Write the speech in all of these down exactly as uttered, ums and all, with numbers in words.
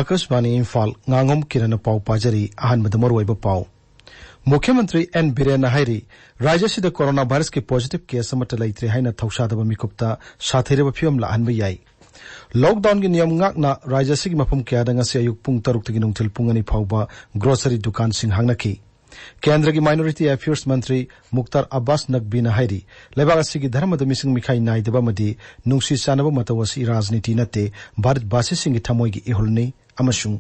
ꯑꯥꯀꯥꯁꯕꯥꯅꯤ ꯏꯝꯐꯥꯜ, ꯉꯥꯉꯣꯝ ꯀꯤꯔꯟꯅ ꯄꯥꯎ ꯄꯥꯖꯔꯤ꯫ ꯑꯍꯥꯟꯕꯗ ꯃꯔꯨꯑꯣꯏꯕ ꯄꯥꯎ꯫ ꯃꯨꯈ꯭ꯌ ꯃꯟꯇ꯭ꯔꯤ ꯑꯦꯟ ꯕꯤꯔꯦꯟꯅ ꯍꯥꯏꯔꯤ, ꯔꯥꯖ꯭ꯌ ꯑꯁꯤꯗ ꯀꯣꯔꯣꯅꯥ ꯚꯥꯏꯔꯁꯀꯤ ꯄꯣꯖꯤꯇꯤꯚ ꯀꯦꯁ ꯑꯃꯠꯇ ꯂꯩꯇ꯭ꯔꯦ ꯍꯥꯏꯅ ꯊꯧꯁꯥꯗꯕ ꯃꯤꯀꯨꯞꯇ ꯁꯥꯊꯤꯔꯕ ꯐꯤꯕꯝ ꯂꯥꯛꯍꯟꯕ ꯌꯥꯏ꯫ ꯂꯣꯛꯗꯥꯎꯟꯒꯤ ꯅꯤꯌꯝ ꯉꯥꯛꯅ ꯔꯥꯖ꯭ꯌ ꯑꯁꯤꯒꯤ ꯃꯐꯝ ꯀꯌꯥꯗ ꯉꯁꯤ ꯑꯌꯨꯛ ꯄꯨꯡ ꯇꯔꯨꯛꯇꯒꯤ ꯅꯨꯡꯊꯤꯜ ꯄꯨꯡ ꯑꯅꯤ ꯐꯥꯎꯕ ꯒ꯭ꯔꯣꯁꯔꯤ ꯗꯨꯀꯥꯟꯁꯤꯡ ꯍꯥꯡꯅꯈꯤ꯫ ꯀꯦꯟꯗ꯭ꯔꯒꯤ ꯃꯥꯏꯅꯣꯔꯤꯇꯤ ꯑꯦꯐꯤꯌꯔꯁ ꯃꯟꯇ꯭ꯔꯤ ꯃꯨꯛꯇꯥꯔ ꯑꯕꯥꯁ ꯅꯛꯕꯤꯅ ꯍꯥꯏꯔꯤ, ꯂꯩꯕꯥꯛ ꯑꯁꯤꯒꯤ ꯙꯔꯃꯗ ꯃꯤꯁꯤꯡ ꯃꯤꯈꯥꯏ ꯅꯥꯏꯗꯕ ꯑꯃꯗꯤ ꯅꯨꯡꯁꯤ ꯆꯥꯟꯅꯕ ꯃꯇꯧ ꯑꯁꯤ ꯔꯥꯖꯅꯤꯇꯤ ꯅꯠꯇꯦ, ꯚꯥꯔꯠꯕꯥꯁꯤꯁꯤꯡꯒꯤ ꯊꯃꯣꯏꯒꯤ ꯏꯍꯨꯜꯅꯤ ꯑꯃꯁꯨꯡ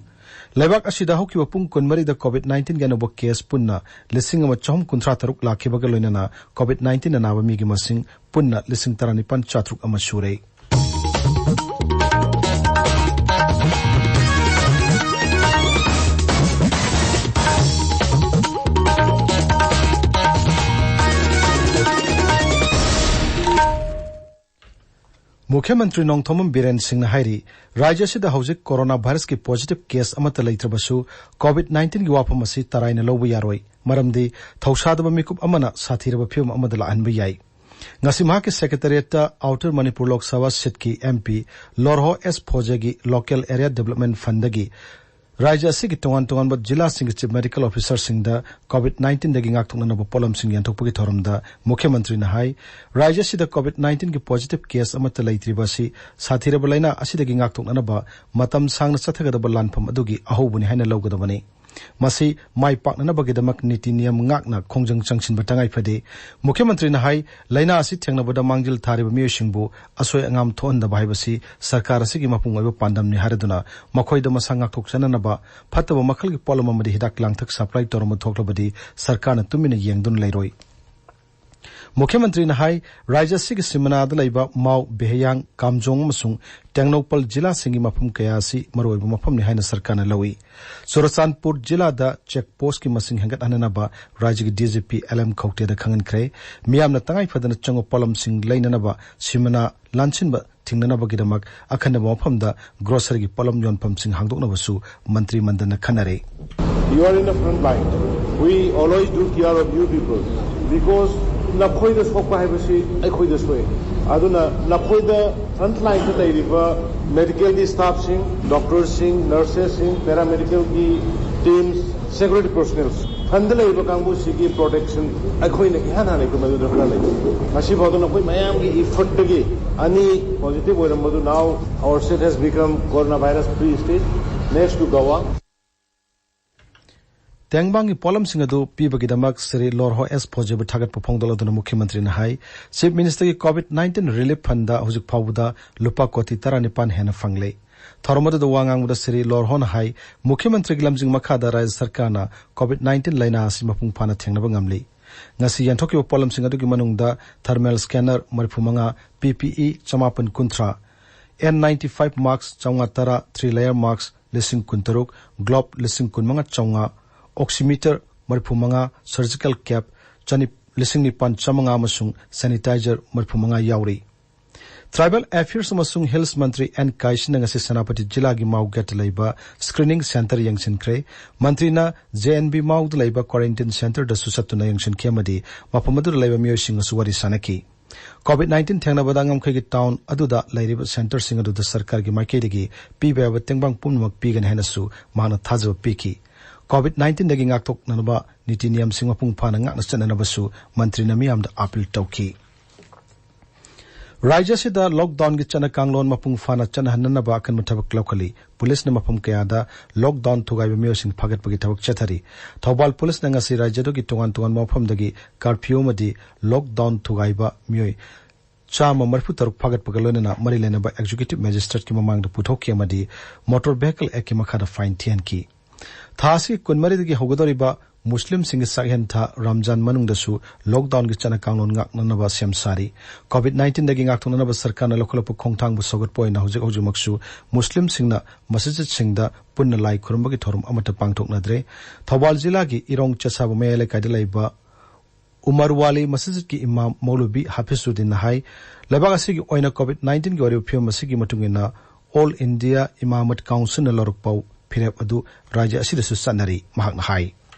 ꯂꯩꯕꯥꯛ ꯑꯁꯤꯗ ꯍꯧꯈꯤꯕ ꯄꯨꯡ ꯀꯨꯟꯃꯔꯤꯗ ꯀꯣꯚꯤꯗ ꯅꯥꯏꯟꯇꯤꯟꯒꯤ ꯑꯅꯧꯕ ꯀꯦꯁ ꯄꯨꯟꯅ ꯂꯤꯁꯤꯡ ꯑꯃ ꯆꯍꯨꯝ ꯀꯨꯟꯊ꯭ꯔꯥ ꯇꯔꯨꯛ ꯂꯥꯛꯈꯤꯕꯒ ꯂꯣꯏꯅꯅ ꯀꯣꯚꯤꯗ ꯅꯥꯏꯟꯇꯤꯟ ꯑꯅꯥꯕ ꯃꯤꯒꯤ ꯃꯁꯤꯡ ꯄꯨꯟꯅ ꯂꯤꯁꯤꯡ ꯇꯔꯥꯅꯤꯄꯥꯟ ꯆꯥꯇ꯭ꯔꯨꯛ ꯑꯃ ꯁꯨꯔꯦ꯫ ꯃꯨꯈ꯭ꯌ ꯃꯟꯇ꯭ꯔꯤ ꯅꯣꯡꯊꯣꯝꯕꯝ ꯕꯤꯔꯦꯟ ꯁꯤꯡꯅ ꯍꯥꯏꯔꯤ, ꯔꯥꯖ꯭ꯌ ꯑꯁꯤꯗ ꯍꯧꯖꯤꯛ ꯀꯣꯔꯣꯅꯥ ꯚꯥꯏꯔꯁꯀꯤ ꯄꯣꯖꯤꯇꯤꯚ ꯀꯦꯁ ꯑꯃꯠꯇ ꯂꯩꯇ꯭ꯔꯕꯁꯨ, ꯀꯣꯚꯤꯗ ꯅꯥꯏꯟꯇꯤꯟꯒꯤ ꯋꯥꯐꯝ ꯑꯁꯤ ꯇꯔꯥꯏꯅ ꯂꯧꯕ ꯌꯥꯔꯣꯏ, ꯃꯔꯝꯗꯤ ꯊꯧꯁꯥꯗꯕ ꯃꯤꯀꯨꯞ ꯑꯃꯅ ꯁꯥꯊꯤꯔꯕ ꯐꯤꯕꯝ ꯑꯃꯗ ꯂꯥꯛꯍꯟꯕ ꯌꯥꯏ꯫ ꯉꯁꯤ ꯃꯍꯥꯛꯀꯤ ꯁꯦꯀ꯭ꯔꯦꯇꯔꯤꯌꯦꯠꯇ outer Manipur Lok Sabha ꯁꯤꯠꯀꯤ M P ꯂꯣꯔꯍꯣ ꯑꯦꯁ ꯐꯣꯖꯦꯒꯤ ꯂꯣꯀꯦꯜ ꯑꯦꯔꯤꯌꯥ ꯗꯤꯕꯂꯞꯃꯦꯟ ꯐꯟꯗꯒꯤ ꯔꯥꯖ꯭ꯌ ꯑꯁꯤꯒꯤ ꯇꯣꯉꯥꯟ ꯇꯣꯉꯥꯟꯕ ꯖꯤꯂꯥꯁꯤꯡꯒꯤ ꯆꯤꯐ ꯃꯦꯗꯤꯀꯦꯜ ꯑꯣꯐꯤꯁꯔꯁꯤꯡꯗ ꯀꯣꯚꯤꯗ ꯅꯥꯏꯟꯇꯤꯟꯗꯒꯤ ꯉꯥꯛꯊꯣꯛꯅꯅꯕ ꯄꯣꯠꯂꯝꯁꯤꯡ ꯌꯦꯟꯊꯣꯛꯄꯒꯤ ꯊꯧꯔꯝꯗ ꯃꯨꯈ꯭ꯌ ꯃꯟꯇ꯭ꯔꯤꯅ ꯍꯥꯏ, ꯔꯥꯖ꯭ꯌ ꯑꯁꯤꯗ ꯀꯣꯚꯤꯗ ꯅꯥꯏꯟꯇꯤꯟꯒꯤ ꯄꯣꯖꯤꯇꯤꯚ ꯀꯦꯁ ꯑꯃꯠꯇ ꯂꯩꯇ꯭ꯔꯤꯕ ꯑꯁꯤ ꯁꯥꯊꯤꯔꯕ ꯂꯥꯏꯅꯥ ꯑꯁꯤꯗꯒꯤ ꯉꯥꯛꯊꯣꯛꯅꯅꯕ ꯃꯇꯝ ꯁꯥꯡꯅ ꯆꯠꯊꯒꯗꯕ ꯂꯥꯟꯐꯝ ꯑꯗꯨꯒꯤ ꯑꯍꯧꯕꯅꯤ ꯍꯥꯏꯅ ꯂꯧꯒꯗꯕꯅꯤ꯫ ꯃꯁꯤ ꯃꯥꯏ ꯄꯥꯛꯅꯅꯕꯒꯤꯗꯃꯛ ꯅꯤꯇꯤ ꯅꯤꯌꯝ ꯉꯥꯛꯅ ꯈꯣꯡꯖꯪ ꯆꯪꯁꯤꯟꯕ ꯇꯉꯥꯏ ꯐꯗꯦ꯫ ꯃꯨꯈ꯭ꯌ ꯃꯟꯇ꯭ꯔꯤꯅ ꯍꯥꯏ, ꯂꯥꯏꯅꯥ ꯑꯁꯤ ꯊꯦꯡꯅꯕꯗ ꯃꯥꯡꯖꯤꯜ ꯊꯥꯔꯤꯕ ꯃꯤꯑꯣꯏꯁꯤꯡꯕꯨ ꯑꯁꯣꯏ ꯑꯉꯥꯝ ꯊꯣꯛꯍꯟꯗꯕ ꯍꯥꯏꯕꯁꯤ ꯁꯔꯀꯥꯔ ꯑꯁꯤꯒꯤ ꯃꯄꯨꯡ ꯑꯣꯏꯕ ꯄꯥꯟꯗꯝꯅꯤ ꯍꯥꯏꯔꯗꯨꯅ, ꯃꯈꯣꯏꯗ ꯃꯁꯥ ꯉꯥꯛꯊꯣꯛꯆꯅꯅꯕ ꯐꯠꯇꯕ ꯃꯈꯜꯒꯤ ꯄꯣꯠꯂꯝ ꯑꯃꯗꯤ ꯍꯤꯗꯥꯛ ꯂꯥꯡꯊꯛ ꯁꯄ꯭ꯂꯥꯏ ꯇꯧꯔꯝꯕ ꯊꯣꯛꯂꯕꯗꯤ ꯁꯔꯀꯥꯔꯅ ꯇꯨꯃꯤꯟꯅ ꯌꯦꯡꯗꯨꯅ ꯂꯩꯔꯣꯏ꯫ ꯃꯨꯈ꯭ꯌ ꯃꯟꯇ꯭ꯔꯤꯅ ꯍꯥꯏ, ꯔꯥꯖ꯭ꯌ ꯑꯁꯤꯒꯤ ꯁꯤꯃꯅꯥꯗ ꯂꯩꯕ ꯃꯥꯎ, ꯕꯦꯍꯌꯥꯡ, ꯀꯥꯝꯖꯣꯡ ꯑꯃꯁꯨꯡ ꯇꯦꯡꯅꯧꯄꯜ ꯖꯤꯂꯥꯁꯤꯡꯒꯤ ꯃꯐꯝ ꯀꯌꯥ ꯑꯁꯤ ꯃꯔꯨꯑꯣꯏꯕ ꯃꯐꯝꯅꯤ ꯍꯥꯏꯅ ꯁꯔꯀꯥꯔꯅ ꯂꯧꯏ꯫ ꯆꯨꯔꯆꯥꯟꯄꯨꯔ ꯖꯤꯂꯥꯗ ꯆꯦꯛ ꯄꯣꯁꯀꯤ ꯃꯁꯤꯡ ꯍꯦꯟꯒꯠꯍꯟꯅꯅꯕ ꯔꯥꯖ꯭ꯌꯒꯤ D G P L M ꯈꯧꯇꯦꯗ ꯈꯪꯍꯟꯈ꯭ꯔꯦ꯫ ꯃꯤꯌꯥꯝꯅ ꯇꯉꯥꯏ ꯐꯗꯅ ꯆꯪꯕ ꯄꯣꯠꯂꯝꯁꯤꯡ ꯂꯩꯅꯅꯕ ꯁꯤꯃꯅꯥ ꯂꯥꯟꯁꯤꯟꯕ ꯊꯤꯡꯅꯅꯕꯒꯤꯗꯃꯛ ꯑꯈꯟꯅꯕ ꯃꯐꯝꯗ ꯒ꯭ꯔꯣꯁꯔꯤꯒꯤ ꯄꯣꯠꯂꯝ ꯌꯣꯟꯐꯝꯁꯤꯡ ꯍꯥꯡꯗꯣꯛꯅꯕꯁꯨ ꯃꯟꯇ꯭ꯔꯤ ꯃꯟꯗꯜꯅ ꯈꯟꯅꯔꯦ꯫ You are in the front line. We always do care of you people because ꯅꯈꯣꯏꯗ ꯁꯣꯛꯄ ꯍꯥꯏꯕꯁꯤ ꯑꯩꯈꯣꯏꯗ ꯁꯣꯛꯑꯦ꯫ ꯑꯗꯨꯅ ꯅꯈꯣꯏꯗ ꯐ꯭ꯔꯟꯠ ꯂꯥꯏꯟꯗ ꯂꯩꯔꯤꯕ ꯃꯦꯗꯤꯀꯦꯜꯒꯤ ꯁ꯭ꯇꯥꯐꯁꯤꯡ, ꯗꯣꯛꯇꯔꯁꯤꯡ, ꯅꯔꯁꯦꯁꯁꯤꯡ, ꯄꯦꯔꯥꯃꯦꯗꯤꯀꯦꯜꯒꯤ ꯇꯤꯝꯁ, ꯁꯦꯀ꯭ꯌꯨꯔꯤꯇꯤ ꯄꯔꯁꯣꯅꯦꯜꯁ, ꯐ꯭ꯔꯟꯗ ꯂꯩꯔꯤꯕ ꯀꯥꯡꯕꯨꯁꯤꯒꯤ ꯄ꯭ꯔꯣꯇꯦꯛꯁꯟ ꯑꯩꯈꯣꯏꯅ ꯏꯍꯥꯟ ꯍꯥꯟꯅ ꯑꯩꯈꯣꯏ ꯃꯗꯨꯗ ꯍꯣꯠꯅꯔꯤ꯫ ꯉꯁꯤ ꯐꯥꯎꯗ ꯅꯈꯣꯏ ꯃꯌꯥꯝꯒꯤ ꯏꯐꯔꯠꯇꯒꯤ ꯑꯅꯤ positive ꯑꯣꯏꯔꯝꯕꯗꯨ now our state has become coronavirus free state next to Goa. ꯇꯦꯡꯕꯥꯡꯒꯤ ꯄꯣꯠꯂꯝꯁꯤꯡ ꯑꯗꯨ ꯄꯤꯕꯒꯤꯗꯃꯛ ꯁ꯭ꯔꯤ ꯂꯣꯔꯍꯣ ꯑꯦꯁ ꯐꯣꯖꯦꯕꯨ ꯊꯥꯒꯠꯄ ꯐꯣꯡꯗꯣꯛꯂꯗꯨꯅ ꯃꯨꯈ꯭ꯌ ꯃꯟꯇ꯭ꯔꯤꯅ ꯍꯥꯏ, ꯆꯤꯐ ꯃꯤꯅꯤꯁꯇꯔꯒꯤ ꯀꯣꯚꯤꯗ ꯅꯥꯏꯟꯇꯤꯟ ꯔꯤꯂꯤꯐ ꯐꯟꯗ ꯍꯧꯖꯤꯛ ꯐꯥꯎꯕꯗ ꯂꯨꯄꯥ ꯀꯣꯇꯤ ꯇꯔꯥꯅꯤꯄꯥꯟ ꯍꯦꯟꯅ ꯐꯪꯂꯦ꯫ ꯊꯧꯔꯝ ꯑꯗꯨꯗ ꯋꯥ ꯉꯥꯡꯕꯗ ꯁ꯭ꯔꯤ ꯂꯣꯔꯍꯣꯅ ꯍꯥꯏ, ꯃꯨꯈ꯭ꯌ ꯃꯟꯇ꯭ꯔꯤꯒꯤ ꯂꯝꯖꯤꯡ ꯃꯈꯥꯗ ꯔꯥꯖ꯭ꯌ ꯁꯔꯀꯥꯔꯅ ꯀꯣꯚꯤꯗ ꯅꯥꯏꯟꯇꯤꯟ ꯂꯥꯏꯅꯥ ꯑꯁꯤ ꯃꯄꯨꯡ ꯐꯥꯅ ꯊꯦꯡꯅꯕ ꯉꯝꯂꯤ꯫ ꯉꯁꯤ ꯌꯦꯟꯊꯣꯛꯈꯤꯕ ꯄꯣꯠꯂꯝꯁꯤꯡ ꯑꯗꯨꯒꯤ ꯃꯅꯨꯡꯗ ꯊꯔꯃꯦꯜ ꯁ꯭ꯀꯦꯅꯔ ꯃꯔꯤꯐꯨ ꯃꯉꯥ, ꯄꯤ ꯄꯤ ꯏ ꯆꯃꯥꯄꯟ ꯀꯨꯟꯊ꯭ꯔꯥ, ꯑꯦꯟ ꯅꯥꯏꯟꯇꯤ ꯐꯥꯏꯚ ꯃꯥꯁꯛ ꯆꯥꯝꯃꯉꯥ ꯇꯔꯥ, ꯊ꯭ꯔꯤ ꯂꯦꯌꯔ ꯃꯥꯁꯛ ꯂꯤꯁꯤꯡ ꯀꯨꯟꯇꯔꯨꯛ, ꯒ꯭ꯂꯣꯕ ꯂꯤꯁꯤꯡ ꯀꯨꯟꯃꯉꯥ ꯆꯥꯝꯃꯉꯥ, ꯑꯣꯛꯁꯤꯃꯤꯇꯔ ꯃꯔꯤꯐꯨ ꯃꯉꯥ, ꯁꯔꯖꯤꯀꯦꯜ ꯀꯦꯞ ꯆꯅꯤ-, ꯂꯤꯁꯤꯡ ꯅꯤꯄꯥꯟ ꯆꯥꯝꯃꯉꯥ ꯑꯃꯁꯨꯡ ꯁꯦꯅꯤꯇꯥꯏꯖꯔ ꯃꯔꯤꯐꯨ ꯃꯉꯥ ꯌꯥꯎꯔꯤ꯫ ꯇ꯭ꯔꯥꯏꯕꯦꯜ ꯑꯦꯐꯤꯌꯔꯁ ꯑꯃꯁꯨꯡ ꯍꯤꯜꯁ ꯃꯟꯇ꯭ꯔꯤ ꯑꯦꯟ ꯀꯥꯏꯁꯤꯅ ꯉꯁꯤ ꯁꯦꯅꯥꯄꯇꯤ ꯖꯤꯂꯥꯒꯤ ꯃꯥꯎ ꯒꯦꯠꯇ ꯂꯩꯕ ꯁ꯭ꯀ꯭ꯔꯤꯅꯤꯡ ꯁꯦꯟꯇꯔ ꯌꯦꯡꯁꯤꯟꯈ꯭ꯔꯦ꯫ ꯃꯟꯇ꯭ꯔꯤꯅ ꯖꯦ ꯑꯦꯟ ꯕꯤ ꯃꯥꯎꯗ ꯂꯩꯕ ꯀ꯭ꯋꯥꯔꯦꯟꯇꯤꯟ ꯁꯦꯟꯇꯔꯗꯁꯨ ꯆꯠꯇꯨꯅ ꯌꯦꯡꯁꯤꯟꯈꯤ ꯑꯃꯗꯤ ꯃꯐꯝ ꯑꯗꯨꯗ ꯂꯩꯕ ꯃꯤꯑꯣꯏꯁꯤꯡꯒꯁꯨ ꯋꯥꯔꯤ ꯁꯥꯅꯈꯤ꯫ ꯀꯣꯚꯤꯗ ꯅꯥꯏꯟꯇꯤꯟ ꯊꯦꯡꯅꯕꯗ ꯉꯝꯈꯩꯒꯤ ꯇꯥꯎꯟ ꯑꯗꯨꯗ ꯂꯩꯔꯤꯕ ꯁꯦꯟꯇꯔꯁꯤꯡ ꯑꯗꯨꯗ ꯁꯔꯀꯥꯔꯒꯤ ꯃꯥꯏꯀꯩꯗꯒꯤ ꯄꯤꯕ ꯌꯥꯕ ꯇꯦꯡꯕꯥꯡ ꯄꯨꯝꯅꯃꯛ ꯄꯤꯒꯅꯤ ꯍꯥꯏꯅꯁꯨ ꯃꯍꯥꯛꯅ ꯊꯥꯖꯕ ꯄꯤꯈꯤ꯫ ꯀꯣꯚꯤꯗ ꯅꯥꯏꯟꯇꯤꯟꯗꯒꯤ ꯉꯥꯛꯊꯣꯛꯅꯅꯕ ꯅꯤꯇꯤ ꯅꯤꯌꯝꯁꯤꯡ ꯃꯄꯨꯡ ꯐꯥꯅ ꯉꯥꯛꯅ ꯆꯠꯅꯅꯕꯁꯨ ꯃꯟꯇ꯭ꯔꯤꯅ ꯃꯤꯌꯥꯝꯗ ꯑꯥꯄꯤꯜ ꯇꯧꯈꯤ꯫ ꯔꯥꯖ꯭ꯌ ꯑꯁꯤꯗ ꯂꯣꯛꯗꯥꯎꯟꯒꯤ ꯆꯠꯅ ꯀꯥꯡꯂꯣꯟ ꯃꯄꯨꯡ ꯐꯥꯅ ꯆꯠꯅꯍꯟꯅꯅꯕ ꯑꯀꯟꯕ ꯊꯕꯛ ꯂꯧꯈꯠꯂꯤ꯫ ꯄꯨꯂꯤꯁꯅ ꯃꯐꯝ ꯀꯌꯥꯗ ꯂꯣꯛꯗꯥꯎꯟ ꯊꯨꯒꯥꯏꯕ ꯃꯤꯑꯣꯏꯁꯤꯡ ꯐꯥꯒꯠꯄꯒꯤ ꯊꯕꯛ ꯆꯠꯊꯔꯤ꯫ ꯊꯧꯕꯥꯜ ꯄꯨꯂꯤꯁꯅ ꯉꯁꯤ ꯔꯥꯖ꯭ꯌꯗꯨꯒꯤ ꯇꯣꯉꯥꯟ ꯇꯣꯉꯥꯟꯕ ꯃꯐꯝꯗꯒꯤ ꯀꯥꯔꯐ꯭ꯌꯨ ꯑꯃꯗꯤ ꯂꯣꯛꯗꯥꯎꯟ ꯊꯨꯒꯥꯏꯕ ꯃꯤꯑꯣꯏ ꯆꯥꯝꯃ ꯃꯔꯤꯐꯨ ꯇꯔꯨꯛ ꯐꯥꯒꯠꯄꯒ ꯂꯣꯏꯅꯅ ꯃꯔꯤ ꯂꯩꯅꯕ ꯑꯦꯛꯖꯤꯀ꯭ꯌꯨꯇꯤꯚ ꯃꯦꯖꯤꯁꯇ꯭ꯔꯦꯠꯀꯤ ꯃꯃꯥꯡꯗ ꯄꯨꯊꯣꯛꯈꯤ ꯑꯃꯗꯤ ꯃꯣꯇꯣꯔ ꯚꯦꯍꯤꯀꯜ ꯑꯦꯛꯀꯤ ꯃꯈꯥꯗ ꯐꯥꯏꯟ ꯊꯤꯍꯟꯈꯤ꯫ ꯊꯥ ꯑꯁꯤꯒꯤ ꯀꯨꯟꯃꯔꯤꯗꯒꯤ ꯍꯧꯒꯗꯧꯔꯤꯕ ꯃꯨꯁꯂꯤꯝꯁꯤꯡꯒꯤ ꯆꯥꯛꯍꯦꯟ ꯊꯥ ꯔꯝꯖꯥꯟ ꯃꯅꯨꯡꯗꯁꯨ ꯂꯣꯛꯗꯥꯎꯟꯒꯤ ꯆꯠꯅ ꯀꯥꯡꯂꯣꯟ ꯉꯥꯛꯅꯅꯕ ꯁꯦꯝ ꯁꯥꯔꯤ꯫ ꯀꯣꯚꯤꯗ ꯅꯥꯏꯟꯇꯤꯟꯗꯒꯤ ꯉꯥꯛꯊꯣꯛꯅꯅꯕ ꯁꯔꯀꯥꯔꯅ ꯂꯧꯈꯠꯂꯛꯄ ꯈꯣꯡꯊꯥꯡꯕꯨ ꯁꯧꯒꯠꯄ ꯑꯣꯏꯅ ꯍꯧꯖꯤꯛ ꯍꯧꯖꯤꯛꯃꯛꯁꯨ ꯃꯨꯁꯂꯤꯝꯁꯤꯡꯅ ꯃꯁꯖꯤꯗꯁꯤꯡꯗ ꯄꯨꯟꯅ ꯂꯥꯏ ꯈꯨꯔꯨꯝꯕꯒꯤ ꯊꯧꯔꯝ ꯑꯃꯠꯇ ꯄꯥꯡꯊꯣꯛꯅꯗ꯭ꯔꯦ꯫ ꯊꯧꯕꯥꯜ ꯖꯤꯂꯥꯒꯤ ꯏꯔꯣꯡ ꯆꯦꯁꯥꯕ ꯃꯌꯥꯏ ꯂꯩꯀꯥꯏꯗ ꯂꯩꯕ ꯎꯃꯔꯋꯥꯂꯤ ꯃꯁꯖꯤꯗꯀꯤ ꯏꯃꯥꯝ ꯃꯧꯂꯨꯕꯤ ꯍꯥꯐꯤꯖꯨꯗꯤꯟꯅ ꯍꯥꯏ, ꯂꯩꯕꯥꯛ ꯑꯁꯤꯒꯤ ꯑꯣꯏꯅ ꯀꯣꯚꯤꯗ ꯅꯥꯏꯟꯇꯤꯟꯒꯤ ꯑꯣꯏꯔꯤꯕ ꯐꯤꯕꯝ ꯑꯁꯤꯒꯤ ꯃꯇꯨꯡ ꯏꯟꯅ ꯑꯣꯜ ꯏꯟꯗꯤꯌꯥ ꯏꯃꯥꯃꯠ ꯀꯥꯎꯟꯁꯤꯜꯅ ꯂꯧꯔꯛꯄ ꯐꯤꯔꯦꯞ ꯑꯗꯨ ꯔꯥꯖ꯭ꯌ ꯑꯁꯤꯗꯁꯨ ꯆꯠꯅꯔꯤ꯫ ꯃꯍꯥꯛꯅ ꯍꯥꯏ,